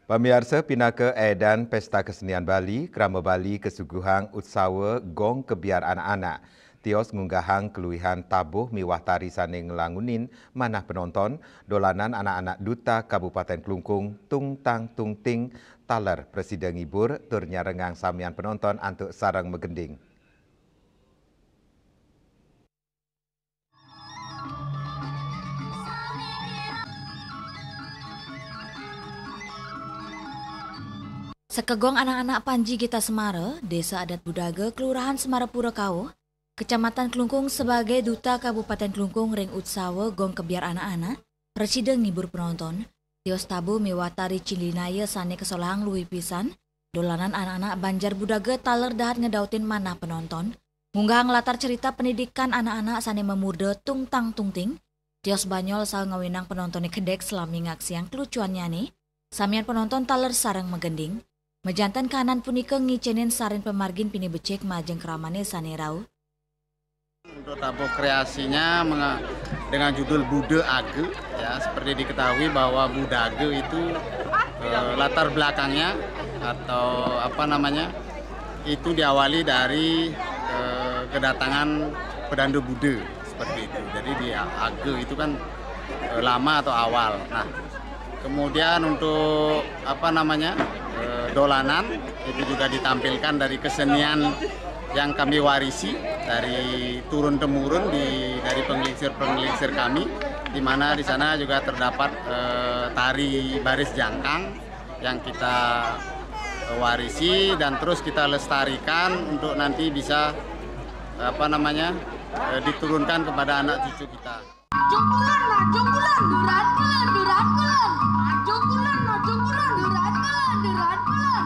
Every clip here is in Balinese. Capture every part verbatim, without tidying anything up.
Pamiarsa, pinaka edan Pesta Kesenian Bali, Krama Bali kasuguhang utsawa gong kebiar anak-anak. Tios ngunggahang kaluihan tabuh miwah tari sane nglangunin manah penonton, dolanan anak-anak Duta Kabupaten Klungkung, Tung Tang Tung Ting, taler prasida ngibur tur nyarengang samian penonton antuk sareng magending. Sakegong anak-anak Panji Gita Semara, Desa Adat Budaga, Kelurahan Semarapura Kauh, Kecamatan Klungkung sebagai Duta Kabupaten Klungkung ring utsawa gong kebiar anak-anak, prasida ngibur penonton, tios tabuh miwah tari Cilinaya sane kasolahang luih pisan, dolanan anak-anak Banjar Budaga taler dahat ngedautin manah penonton, ngunggahang latar cerita pendidikan anak-anak sane mamurda Tung Tang Tung Ting, tios banyol saha ngawinang penontone kedek salami ngaksiang kelucuannyane, samian penonton taler sareng magending. Majanten kahanan punika ngicenin sarin pamargin pinih becik majeng kramane sane rauh. Untuk tabuh kreasinya menga-, dengan judul Buda Aga, ya, seperti diketahui bahwa Budaga itu, eh, latar belakangnya atau apa namanya, itu diawali dari, eh, kedatangan Pedanda Buddha, seperti itu. Jadi di Aga itu kan, eh, lama atau awal. Nah, kemudian untuk apa namanya, eh, dolanan itu juga ditampilkan dari kesenian yang kami warisi dari turun temurun di, dari penglingsir-penglingsir kami, di mana di sana juga terdapat, eh, tari baris jangkang yang kita warisi dan terus kita lestarikan untuk nanti bisa, apa namanya, eh, diturunkan kepada anak cucu kita. Maju bulan, maju bulan, duran bulan, duran bulan. Maju bulan, maju bulan, duran bulan, duran bulan.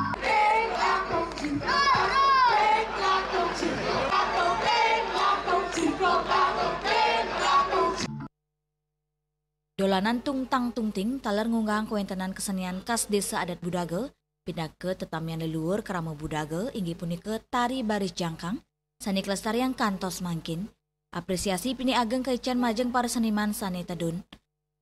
Dolanan Tung Tang Tung Ting taler ngunggahang kawentenan kesenian khas Desa Adat Budaga, pinaka tetamian leluhur krama Budaga, inggih punika tari baris jangkang, sane kalestariang kantos mangkin. Apresiasi pinih ageng kaicen majeng para seniman sane tedun.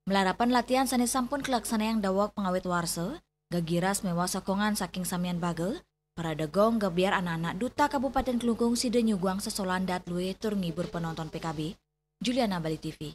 Malarapan latihan sane sampun kalaksanayang daweg pangawit warsa, gegiras miwah sokongan saking samian baga, parade gong gebiar anak-anak Duta Kabupaten Klungkung sida nyuguhang sesolahan dahat luih tur ngibur penonton P K B. Juliana, Bali T V.